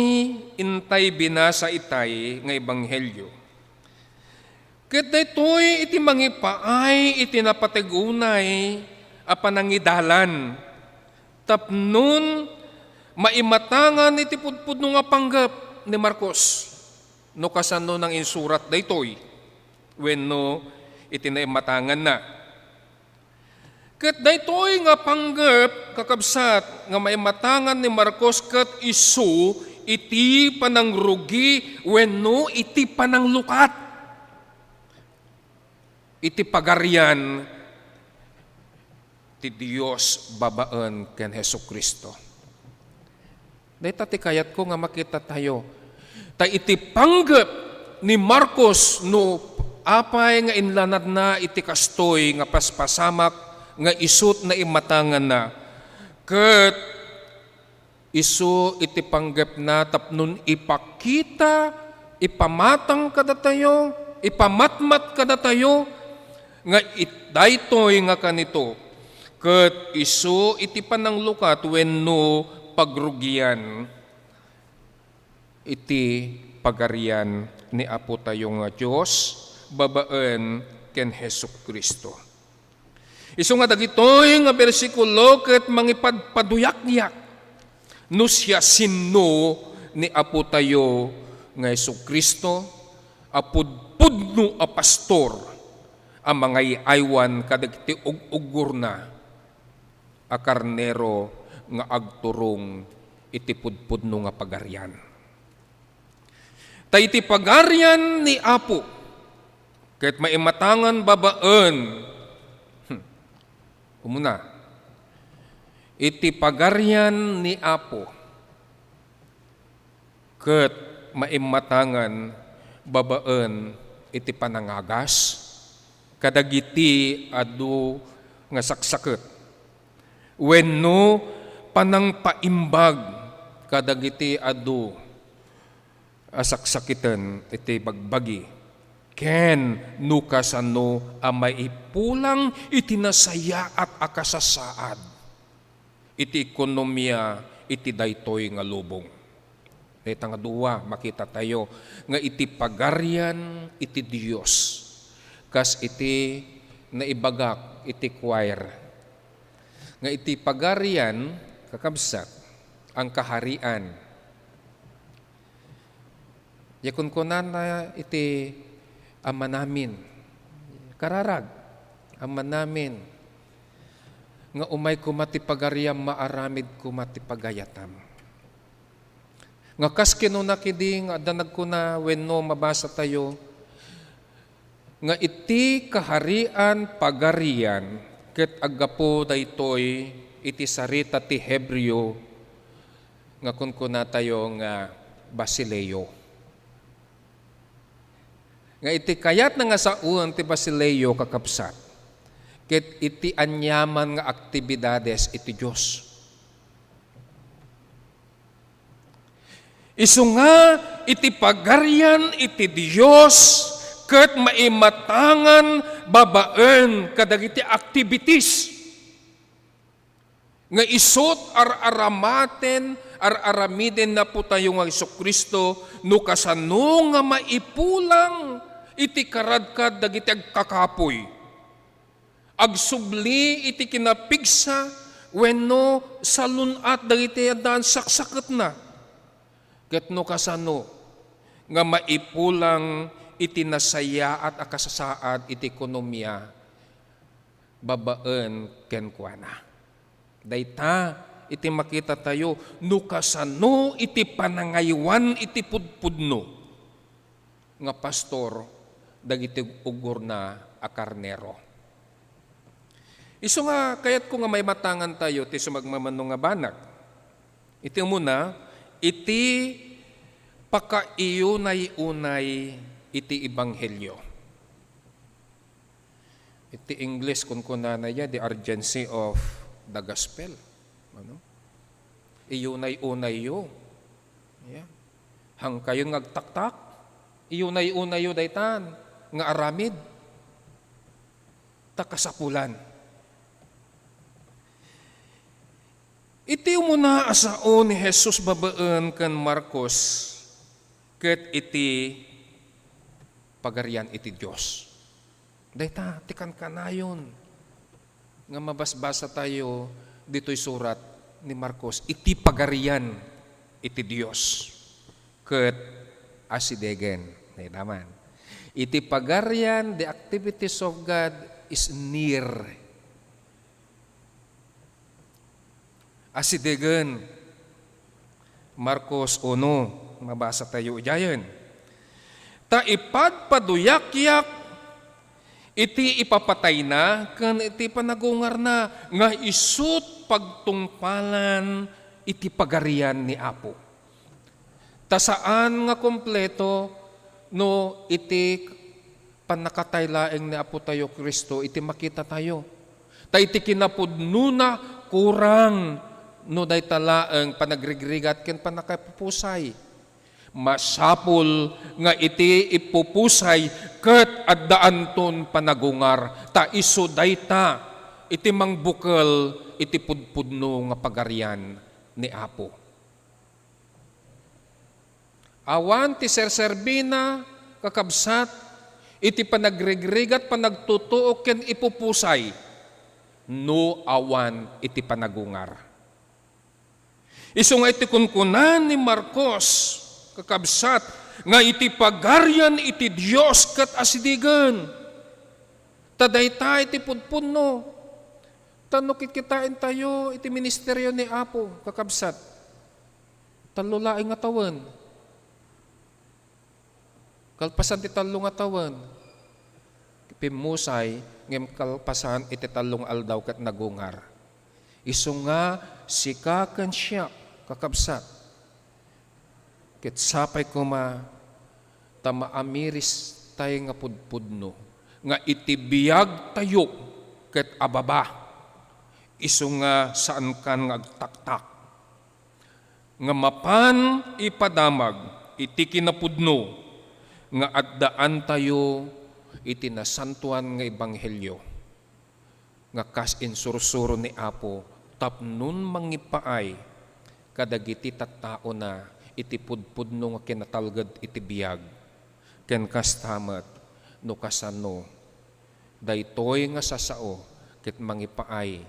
intay binasa itay nga ebanghelio. Ket daytoy iti mangipaay iti napateg unay a panangidalan tapnon maimatangan iti pudpudno nga panggep ni Marcos, no kasano nanginsurat daytoy wenno iti naimatanganna. Ket daytoy nga panggep, kakabsat, nga maimatangan ni Marcos ket isu iti panangrugi wenno iti pananglukat iti Pagarian ti Dios babaen ken Jesu-Cristo. Dayta ti kayatko nga makitatayo. Ta iti panggep ni Marcos no apay nga inlanadna iti kastoy nga paspasamak nga isut' naimatanganna, ket isu iti panggepna tapnon ipakita, ipamatang kadatayo, ipamatmat kadatayo nga it-, daytoy nga kanito, ket isu iti pananglukat wenno pagrugian iti Pagarian ni Apo tayo nga Dios babaen ken Jesu-Cristo. Isu nga dagitoy nga bersikulo ket mangipadpaduyakyak no siasino ni Apo tayo nga Jesu-Cristo a pudpudno a pastor a mangay-aywan kadagiti ug-uggorna a karnero nga agturong iti pudpudno nga pagarian. Ta iti pagarian ni Apo ket maimatangan babaen, hmm, umuna, iti pagarian ni Apo ket maimatangan babaen iti panangagas kadagiti adu nga saksaket wenno panangpaimbag kadagiti adu a saksakiten iti bagbagi. Ken no kasano a maipulang iti nasayaat a kasasaad iti ekonomia iti daytoy nga lubong. Dayta nga dua, makitatayo nga iti Pagarian iti Dios, kas iti naibagak iti choir, nga iti Pagarian, kakabsat, ang kaharian. Ya kunkunana iti Amanamin, kararag, Amanamin, nga umay koma ti Pagariam, maaramid koma ti pagayatam. Nga kas kinuna kadi nga adda nagkuna wenno mabasa tayo, nga iti kaharian, pagarian, ket aggapu daytoy iti sarita ti Hebreo nga kunkunatayo nga basileo. Nga iti kayatna nga sawen ti basileo, kakabsat, ket iti aniaman nga aktibidades iti Dios. Isu nga iti Pagarian iti Dios ket maimatangan babaen kadagiti activities nga isut' ar-aramaten, ar-aramiden ni Apo tayo nga Jesu-Cristo, no kasano nga maipulang iti karadkad dagiti agkakapuy, agsubli iti kinapigsa wenno salun-at dagiti addaan saksaketna, ket no kasano nga maipulang iti nasayaat a kasasaad iti ekonomia babaen kenkuana. Dayta iti makitatayo no kasano iti panangaywan iti pudpudno nga pastor dagiti uggurna a karnero. Isu nga kayatko nga maimatangan tayo ti sumagmamano nga banag. Iti umuna, iti pakaiyunay-unay iti ebanghelio. Iti English, kunkunana ya, the urgency of the gospel. Ano? Iyunay-unayyo. Yeah. Hangkayon nga agtaktak, iyunay-unayyo daytan nga aramid. Ta kasapulan. Iti umuna a sao ni Jesus babaen ken Marcos ket iti Pagarian iti Dios. Dayta ti kankanayon nga mabasbasa tayo ditoy surat ni Marcos, iti Pagarian iti Dios ket asidegen. Dayta man. Iti Pagarian, the activities of God is near. Asidegen. Marcos uno, mabasa tayo idiayen. Ta ipadpaduyakyak iti ipapatayna ken iti panagungarna nga isut' pagtungpalan iti Pagarian ni Apo. Ta saan nga kompleto no iti pannakatay laeng ni Apo tayo Cristo iti makita tayo. Ta iti kinapudnona, kurang no dayta laeng panagrigrigat ken pannakapupusay. Masapul nga iti ipupusay ket addaanton panagungar, ta isu dayta iti mangbukel iti pudpudno nga Pagarian ni Apo. Awan ti serserbina, kakabsat, iti panagrigrigat, panagtutuok ken ipupusay, no awan iti panagungar. Isu nga iti kunkunan ni Marcos, kakabsat, nga iti Pagarian iti Dios ket asidegen. Ta dayta iti pudpudno. Ta no kitkitaentayo iti ministerio ni Apo, kakabsat, tallo laeng nga tawen. Kalpasan ti tallo nga tawen, pimmusay, ngem kalpasan iti tallo nga aldaw ket nagungar. Isu nga sika ken siak, kakabsat, ket sapay koma ta maamiris tay nga pudpudno nga iti biag tayo ket ababa, isu nga saankan nga agtaktak, nga mapan ipadamag iti kinapudno nga addaantayo iti nasantoan nga ebanghelio nga kas insursuro ni Apo tapnon mangipaay kadagiti tattaona iti pudpudno nga kinatalged iti biag, ken kasta met no kasano daytoy nga sasao ket mangipaay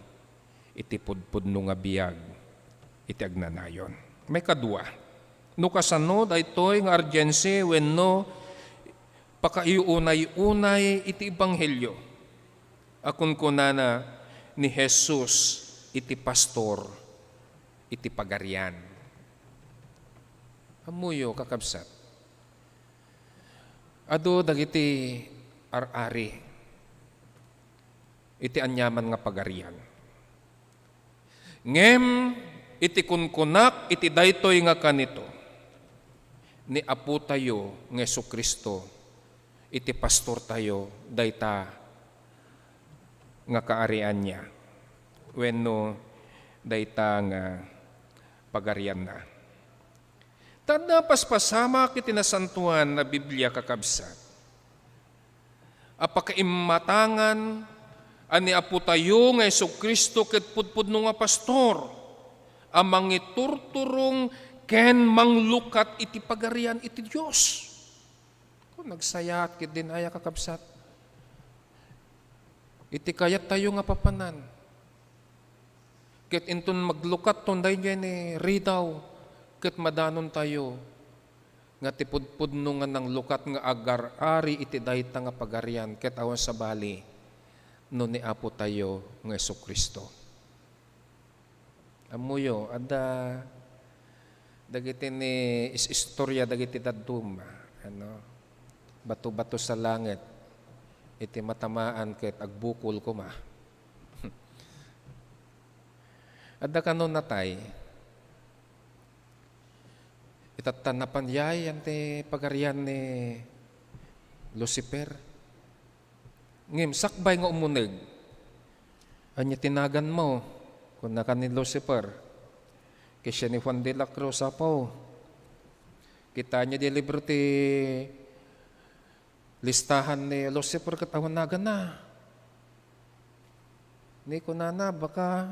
iti pudpudno nga biag iti agnanayon. Maikadua, no kasano daytoy nga urgency wenno pakaiunay-unay iti ebanghelio a kunkunana ni Jesus iti pastor iti Pagarian. Ammoyo, kakabsat, adu dagiti ar-ari iti aniaman nga pagarian. Ngem iti kunkunak iti daytoy nga kanito, ni Apotayo nga Jesu-Cristo iti pastortayo dayta nga kaarianna wenno dayta nga pagarianna. Ta adda paspasamak iti Nasantoan a Biblia, kakabsat, a pakaimmatangan a ni Apotayo nga Jesu-Cristo ket pudpudno nga pastor a mangiturturong ken manglukat iti Pagarian iti Dios. Kung nagsayaat ketdin aya, kakabsat, iti kayattayo nga papanan, ket inton maglukatton daydiay ni ridaw, ket madanontayo nga ti pudpudno nga nanglukat nga agar-ari iti dayta nga pagarian ket awan sabali no ni Apotayo nga Jesu-Cristo. Ammoyo, adda dagiti ni is-istorya dagiti dadduma, ano, bato-bato sa langit, iti matamaan ket agbukol koma. Adda kano natay, itatta napan diay, yan ti pagarian ni Lucifer. Ngem sakbay nga umuneg, "Ania ti naganmo?" kuna kan ni Lucifer. Ket siak ni Juan de la Cruz, Apo. Kitaenyo diay libro ti listahan ni Lucifer ket awan naganna. Ni kunana, "Baka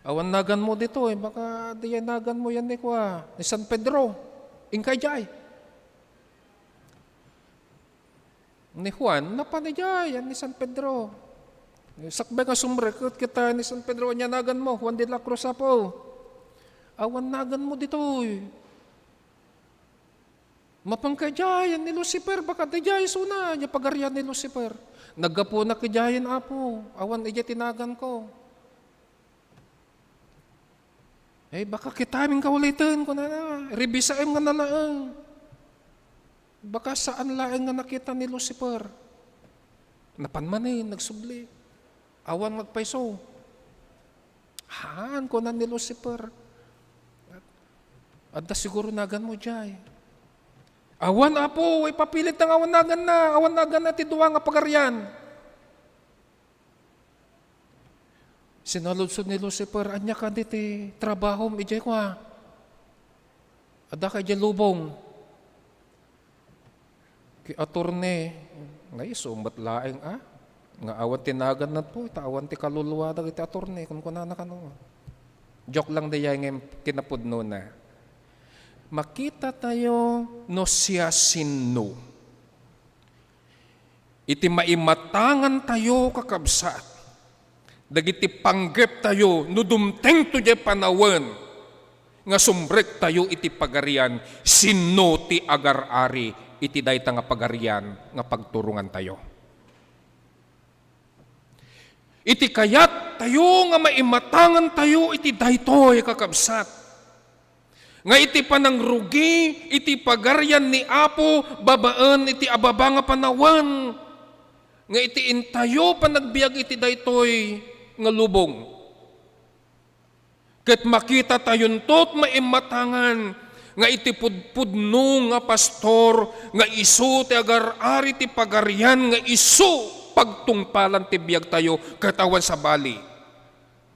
awan naganmo ditoy, baka diay naganmo yan ni kua, ni San Pedro. Inkay diay." Ni Juan, napan idiay, yan ni San Pedro. Sakbay nga sumrek, ket kita ni San Pedro, "Ania naganmo?" "Juan de la Cruz, Apo." "Awan naganmo ditoy. Mapanka idiay, yan ni Lucifer, baka diay isuna, diay pagarian ni Lucifer." "Naggapunak idiay, Apo. Awan idiay ti naganko." "Ay, baka kitaem inka uliten," kunana. "Revisaem nga nalaeng. Baka saan laeng nga nakita ni Lucifer." Napan manen, nagsubli. "Awan nga agpayso." "Haan," kuna ni Lucifer. "Adda siguro naganmo diay." "Awan, Apo, ipapilit nga awan naganna. Awan naganna ti dua nga pagarian." Sinaludsod ni Lucifer, "Ania kadi ti trabahom idiay kua? Addaka idiay lubong?" "Ki attorney." "Naisu met laeng a, nga awan ti naganna, ta awan ti kaluluada iti attorney," kunkunana kano. Joke lang diay ngem kinapudnona. Makitatayo no siasino. Iti maimatangantayo, kakabsat, dagiti panggeptayo no dumtengto diay panawen nga sumrektayo iti Pagarian, sinno ti agar-ari iti dayta nga Pagarian nga pagturongantayo? Iti kayattayo nga maimatangantayo iti daytoy, kakabsat, nga iti panangrugi iti Pagarian ni Apo babaen iti ababa nga panawen, nga iti intayo panagbiag iti daytoy nga lubong. Ket makitatayonto maimatangan nga iti pudpudno nga pastor nga isu ti agar-ari ti Pagarian nga isu pagtungpalan ti biagtayo ket awan sabali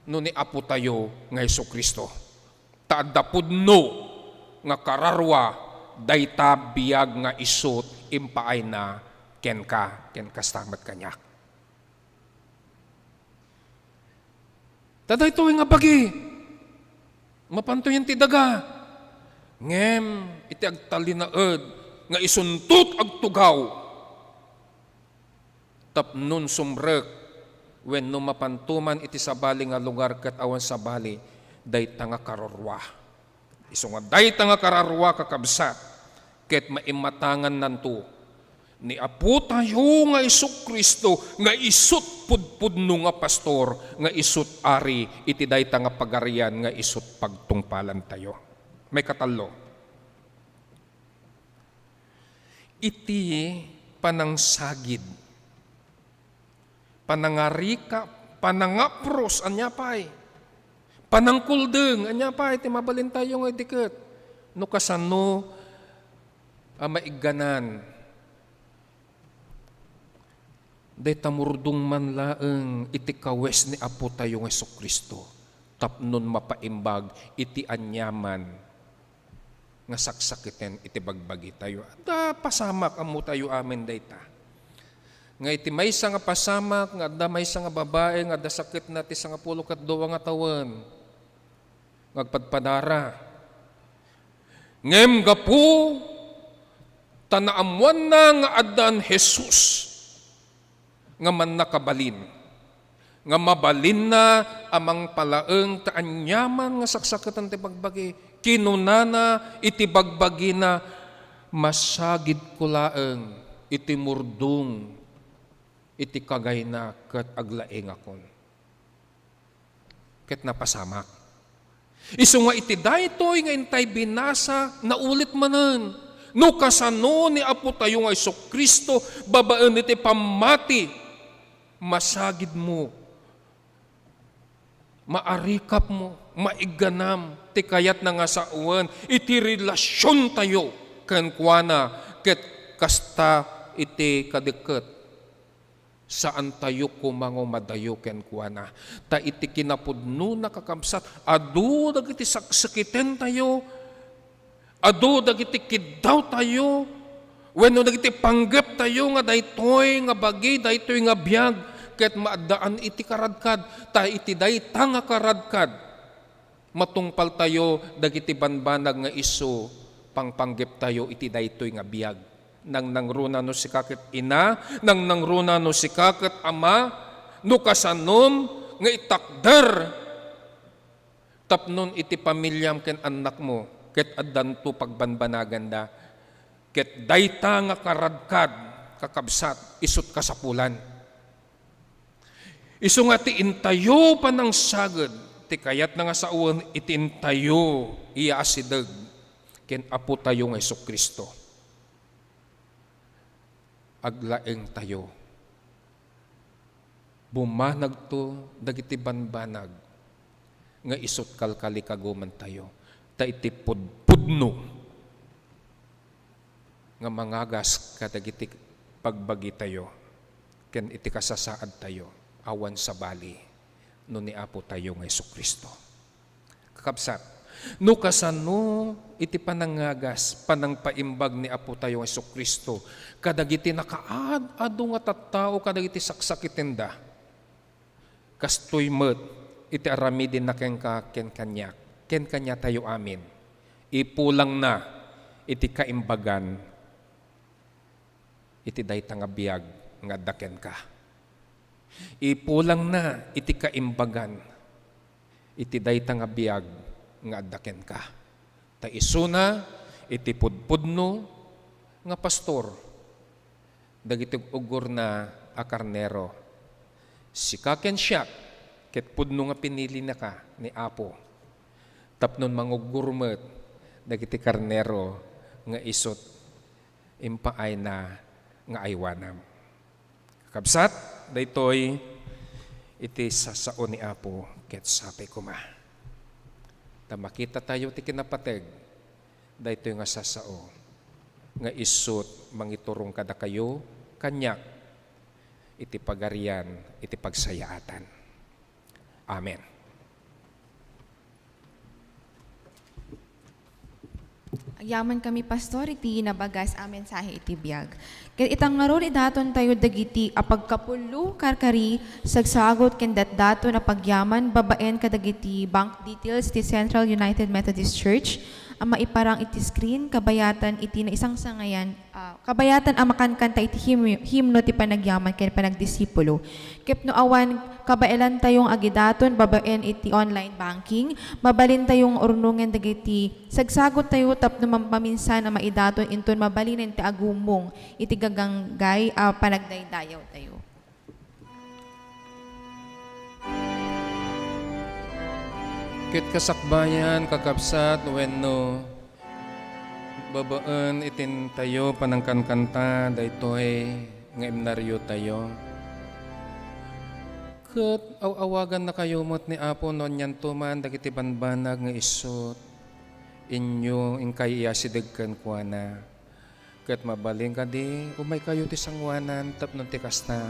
no ni Apotayo nga Jesu-Cristo. Ta adda pudno nga kararua dayta biag nga isu impaayna kenka, ken kasta met kaniak. Ta daytoy nga bagi, mapanto yan ti daga. Ngem iti agtalinaed nga isuntot agtugaw, tapnon sumrek wenno mapanto man iti sabali nga lugar ket awan sabali, dayta nga kararua. Isu nga dayta nga kararua, kakabsat, ket maimmatangannanto ni Apotayo nga Jesu-Cristo nga isut' pudpudno nga pastor, nga isut' ari iti dayta nga pagarian, nga isut' pagtungpalantayo. Maikatallo, iti panangsagid, panangarika, panangapros, ania pay? Panangkuldeng, ania pay ti mabalintayo nga idiket? No kasano a maigganan, dayta murdong man laeng iti kawes ni Apotayo nga Jesu-Cristo tapnon mapaimbag iti aniaman nga saksakiten iti bagbagitayo. Adda pasamak, ammotayo amin dayta. Nga iti maysa nga pasamak, nga adda maysa nga babai nga adda sakitna ti sangapulo ket dua nga tawen, nga agpadpadara. Ngem gapu ta naammoanna nga addan Jesus nga mannakabalin, nga mabalinna a mangpalaeng ta aniaman nga saksaketen ti bagbagi, kinunana iti bagbagina, "Masagidko laeng iti murdong iti kagayna ket aglaengakon." Ket napasamak. Isu nga iti daytoy nga intay binasa, naulit manen. No kasano ni Apotayo nga Jesu-Cristo babaen iti pammati, masagidmo, maarikapmo, maigganam ti kayatna nga sawen iti relasiontayo kenkuana, ket kasta iti kadikket. Saantayo koma nga umadayo kenkuana. Ta iti kinapudnona, kakabsat, adu dagiti saksakitentayo, adu dagiti kiddawtayo, wenno dagiti panggeptayo nga daytoy nga bagi, daytoy nga biag, ket maaddaan iti karadkad. Ta iti dayta nga karadkad, matungpaltayo dagiti banbanag nga isu pangpanggeptayo iti daytoy nga biag. Nangnangruna no sika ket ina, nangnangruna no sika ket ama, no kasanom nga itakder tapnon iti pamiliam ken annakmo ket addanto pagbanbanaganda, ket dayta nga karadkad, kakabsat, isut' kasapulan. Isu nga ti intayo panangsaged, ti kayatna nga sawen iti intayo iya asideg ken Apotayo nga Jesu-Cristo. Aglaengtayo. Bumanagto dagiti banbanag nga isut' kalkalikagumantayo, ta iti pudpudno nga mangagas kadagiti bagbagitayo ken iti kasasaadtayo, awan sabali no ni Apotayo nga Jesu-Cristo. Kakabsat, no kasano iti panangagas, panangpaimbag ni Apotayo nga Jesu-Cristo kadagiti nakaad-adu nga tattao kadagiti saksakitenda, kastoy met iti aramidenna kenka ken kaniak, ken kaniatayo amin. Ipulangna iti kaimbagan iti dayta nga biag nga adda kenka. Ipulangna iti kaimbagan iti dayta nga biag nga adda kenka. Ta isuna iti pudpudno nga pastor dagiti ug-uggorna a karnero. Sika ken siak ket pudno nga pinilinaka ni Apo tapno manguggur met dagiti karnero nga isut' impaayna nga aywanam. Kakabsat, daytoy iti sasao ni Apo ket sapay koma. Ta makitatayo ti kinapateg, daytoy nga sasao nga isut' mangiturong kadakayo kaniak iti pagarian iti pagsayaatan. Amen. Agyamankami, Pastor, iti nabagas a mensahe iti biag. Ket ita ngarud, idatontayo dagiti a pagkapullo, karkari, sagsagut, ken datdaton a pagyaman babaen kadagiti bank details ti Central United Methodist Church a maiparang iti screen, kabayatan iti naisangsangayan, ah, kabayatan a makankanta iti him-, himno ti panagyaman ken panagdisipulo. Ket no awan kabaelantayo nga agidaton babaen iti online banking, mabalintayong urnongen dagiti sagsaguttayo tapno mampaminsan a maidaton inton mabalinen ti agumong iti gaganggay a panagdaydayawtayo. Ket kasakbayan, kakabsat, wenno babaen itintayo panangkankanta daytoy nga imnariotayo. Ket aw-awagannakayo met ni Apo no anianto man dagiti banbanag nga isut inyo inkay iasideg kenkuana. Ket mabalin kadi, umaykayo ti sangoanan tapno ti kasta,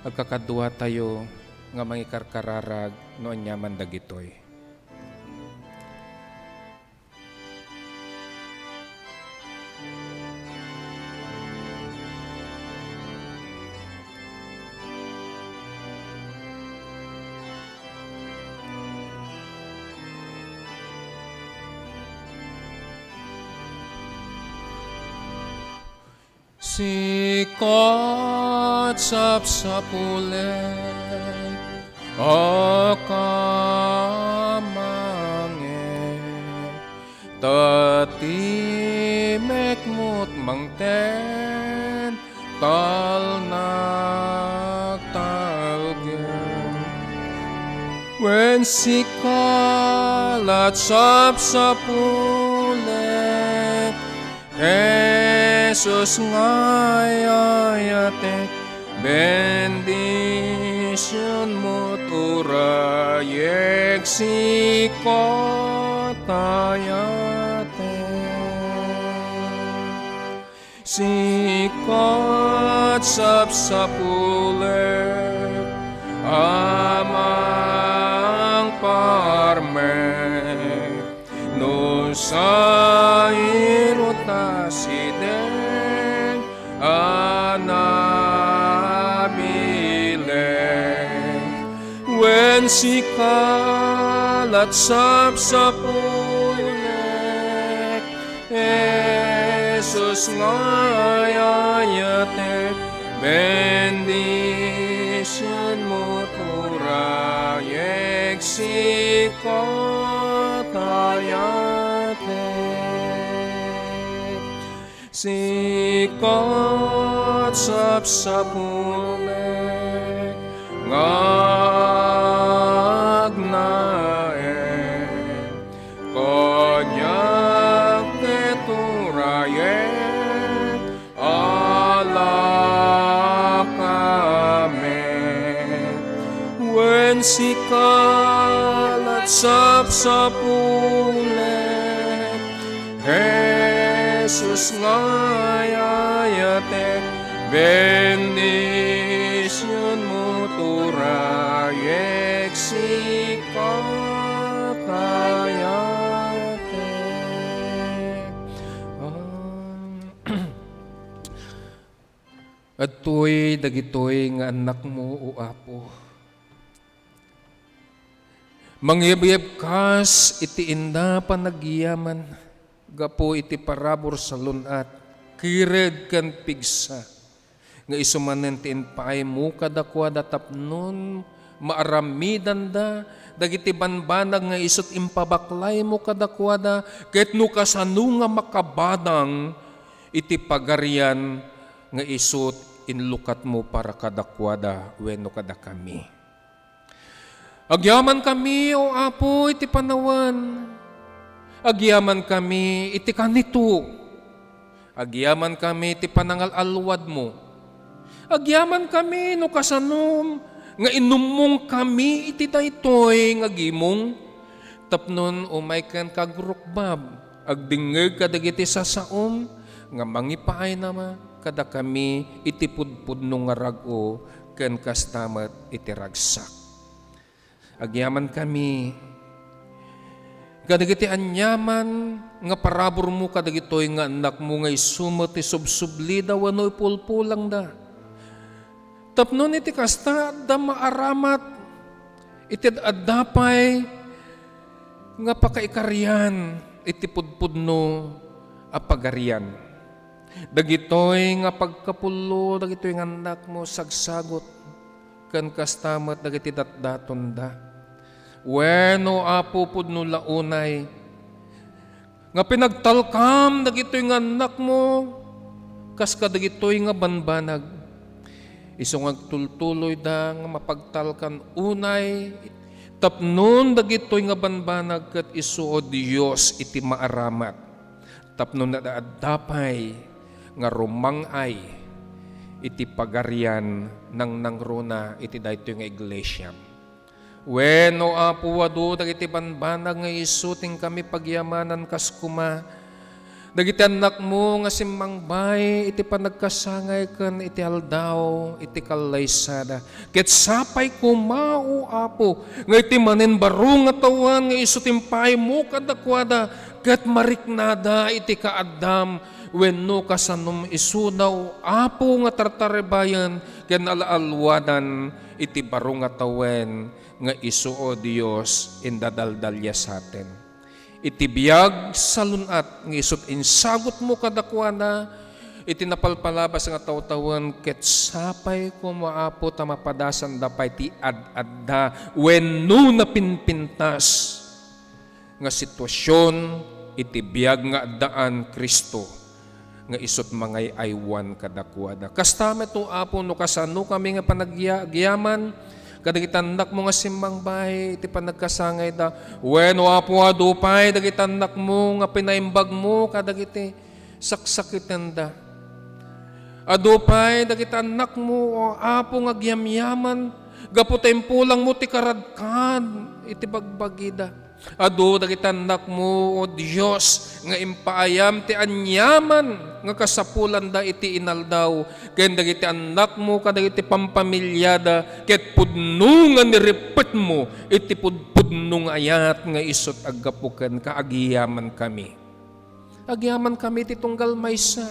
agkakaduatayo nga mangikarkararag no aniaman dagitoy. Sika ti sapsapulek a kamangek, ta ti mekmut mangted talnak talged. Wen sika la ti sapsapulek, Jesus nga ayatek, bendisionmo ti urayek, sika ti ayatek. Sika ti sapsapulek a mangparmek, no sairo ta sideg a nabileg. Wen sika la ti sapsapulek, Jesus nga ayatek, bendisionmo ti urayek, sika ti ayatek. Sika ti sapsapulek nga agnaed, kaniak ket urayek a lakamek. Wen sika la ti sapsapulek, Jesus nga ayatek, bendisionmo ti urayek, sika ti ayatek. Amen. Adtoy dagitoy nga annakmo, O Apo. Mangyebkas iti inna panagyaman gapu iti parabur salun-at, kired ken pigsa, nga isu manen ti impaaymo kadakuada tapnon maaramidanda dagiti banbanag nga isut' impabaklaymo kadakuada, ket no kasano nga makabadang iti pagarian nga isut' inlukatmo para kadakuada wenno kadakami. Agyamankami, O Apo, iti panawen. Agyamankami iti kanito. Agyamankami iti panangal-alwadmo. Agyamankami no kasanom nga inummongkami iti daytoy nga gimong, tapnon umay kenka agrukbab, agdingngeg kadagiti sasaom nga mangipaayna kadakami iti pudpudno nga rag-o ken kasta met iti ragsak. Agyamankami Kadagiti aniaman nga paraburmo kadagitoy nga annakmo nga isu met ti subsublida wenno ipulpulangda. Tapno iti kasta, adda maaramat iti ad-adda pay nga pakaikarian iti pudpudno a pagarian. Dagitoy nga pagkapullo dagitoy nga annakmo, sagsagut, ken kasta met dagiti datdatonda. Wen, O Apo, pudno la unay nga pinagtalkam dagitoy nga annakmo kas kadagitoy nga banbanag. Isu nga agtultuloyda nga mapagtalkan unay tapnon dagitoy nga banbanag ket isu, O Dios, iti maaramat. Tapno adda pay nga rumang-ay iti pagarian nangnangruna iti daytoy nga iglesia. Wen, O Apo, adu dagiti banbanag nga isu ti inkami pagyamanan kas koma dagiti annakmo nga simmangbay iti panagkasangay ken iti aldaw iti kallaysada. Ket sapay koma, O Apo, nga iti manen baro nga tawen nga isu ti impaaymo kadakuada ket mariknada iti kaaddam wenno kasanom isuda, O Apo, nga tartaribayen ken alaalwadan iti baro nga tawen nga isu, O Dios, indadaldalias aten. Iti biag salun-at nga isut' insagutmo kadakuada iti napalpalabas nga tawtawen, ket sapay koma, Apo, ta mapadasanda pay ti ad-adda wenno napinpintas nga situasion iti biag nga addaan Cristo nga isut' mangay-aywan kadakuada. Kasta met, O Apo, no kasano kami nga panagya-, agyaman kadagiti annakmo nga simmangbay iti panagkasangayda. Wen, O Apo, adu pay dagiti annakmo nga pinaimbagmo kadagiti saksakitenda. Adu pay dagiti annakmo, O Apo, nga agyamyaman gapu ta impulangmo ti karadkad iti bagbagida. Adu dagiti annakmo, O Dios, nga impaayam ti aniaman nga kasapulanda iti inaldaw, ken dagiti annakmo kadagiti pampamiliada, ket pudno nga nirippetmo iti pudpudno nga ayat nga isut' aggapu kenka. Agyamankami. Agyamankami ti tunggal maysa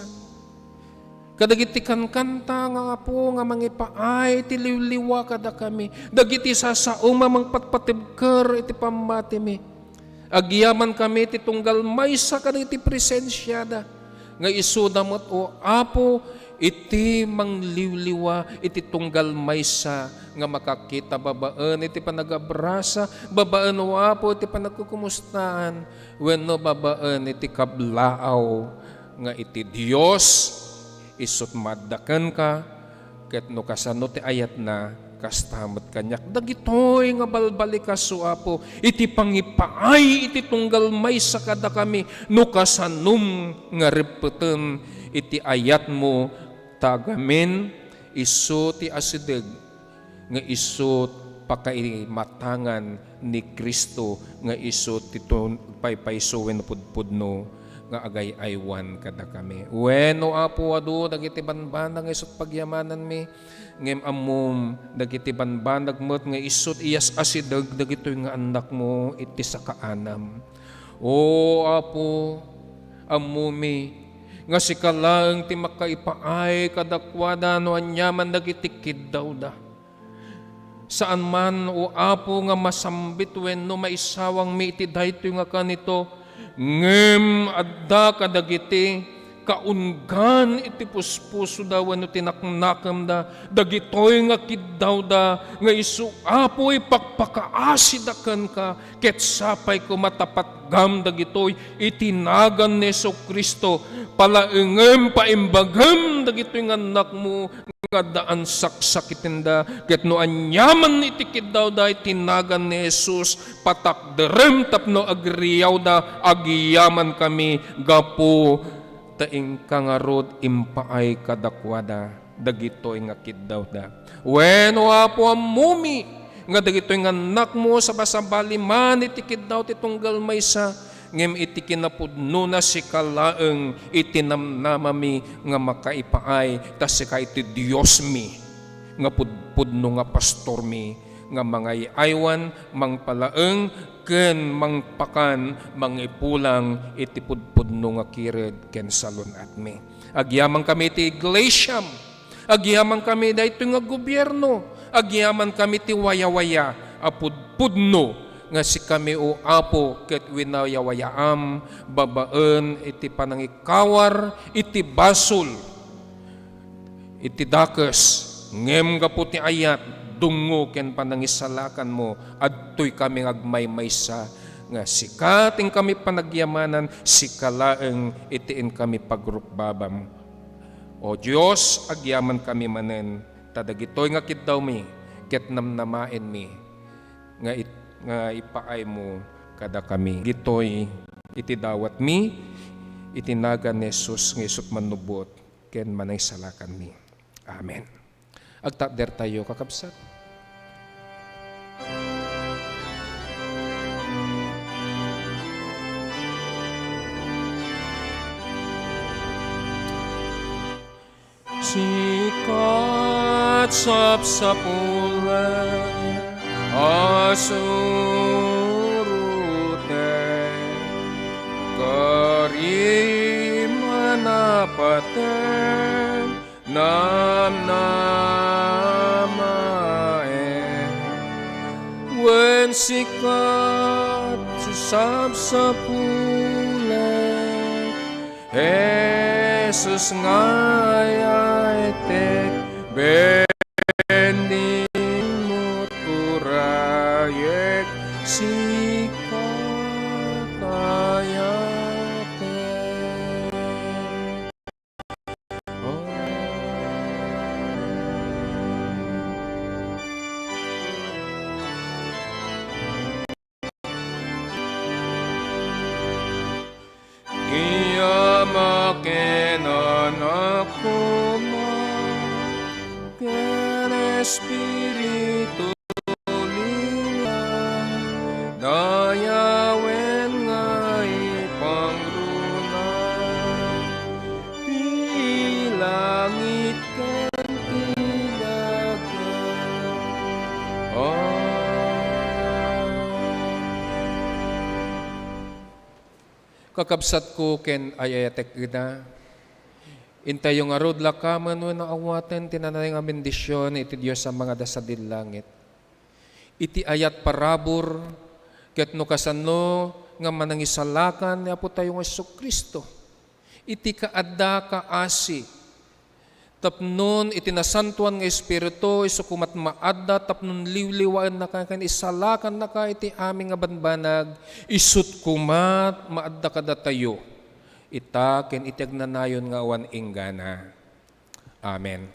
kadagiti kankanta nga Apo nga mangipaay ti liwliwa kadakami, dagiti sasao nga mangpatpatibker iti pammatimi. Agyamankami ti tunggal maysa kadagiti presensiada, nga isuda met, O Apo, iti mangliwliwa iti tunggal maysa nga makakita babaen iti panagabrasa, babaen, O Apo, iti panagkukumustaan, wenno babaen iti kablaaw nga iti Dios isut' maadda kenka, ket no kasano ti ayatna, kasta met kaniak. Dagitoy nga balbalikas, O Apo, iti pangipaay iti tunggal maysa kadakami, no kasanom nga rippeten iti ayatmo, ta gamin isu ti asideg nga isu pakaimatangan ni Cristo nga isu ti tun-, paypayso wenno pudpudno nga agay-aywan kadakami. Wen, O Apo, adu dagiti banbanag nga isut' pagyamananmi, ngem ammom dagiti banbanag met nga isut' iyas-asideg dagitoy nga annakmo iti sakaanam. O Apo, ammomi nga sika laeng ti makaipaay kadakuada no aniaman dagiti kiddawda. Saan man, O Apo, nga masambit wenno maisawangmi iti daytoy nga kanito, ngem adda kadagiti kaunggan iti puspusoda wenno ti naknakemda dagitoy nga kiddawda nga isu, Apo, ipakpakaasida kenka, ket sapay koma ta patgam dagitoy iti nagan ni Jesu-Cristo. Palaengem, paimbagem dagitoy nga annakmo nga addaan saksakitenda, ket no aniaman iti kiddawda iti nagan ni Jesus, patakderem tapno agriyawda. Agyamankami gapu ta inka ngarud impaay kadakuada dagitoy nga kiddawda. Wen, O Apo, ammomi nga dagitoy nga annakmo sabasabali man iti kiddaw ti tunggal maysa, ngem iti kinapudnona, sika laeng iti namnamami nga makaipaay, ta sika iti Diosmi nga pudpudno nga pastormi nga mangay-aywan, mangpalaeng, ken mangpakan, mangipulang iti pudpudno nga kired ken salun-atmi. Agyamankami iti iglesiam, agyamankami daytoy nga gobierno, agyamankami ti wayawaya a pudpudno nga sikami, O Apo, ket winayawayaam babaen iti panangikawar iti basol, iti dakes, ngem gapu ti ayat, dungngo ken panangisalakanmo, adtoy kami nga agmaymaysa nga sika ti inkami panagyamanan, sika laeng iti inkami pagrukbabam. O Dios, agyamankami manen, ta dagitoy nga kiddawmi ket namnamaenmi nga it-, nga ipaaymo kadakami. Ditoy iti dawatmi, iti nagan ni Jesus nga isut' mannubot ken manangsalakanmi. Amen. Agtakdertayo, kakabsat. Sika ti sapsapulen a suroten, kari manapaten, namnamaen. Wen sika ti sapsapulen, Jesus nga ayatek, bendin mo turayek, sika ayatek. Iya makinan a koma ken Espiritu Liwliwa, dayawen nga ipangruna ti langit ken ti daga. Amen. Kakabsatko ken ay-ayatek ida, intayo ngarud lakamen wenno awaten ti nanay nga bendision iti Dios a mangada sadi langit. Iti ayat parabur, ket no kasano nga manangisalakan ni Apotayo nga Jesu-Cristo, iti kaadda kaasi, tapnon iti Nasantoan nga Espiritu, isu koma ti maadda tapnon liwliwaennaka ken isalakannaka iti amin nga banbanag, isut' koma ti maadda kadatayo, ita ken iti agnanayon nga awan inggana. Amen.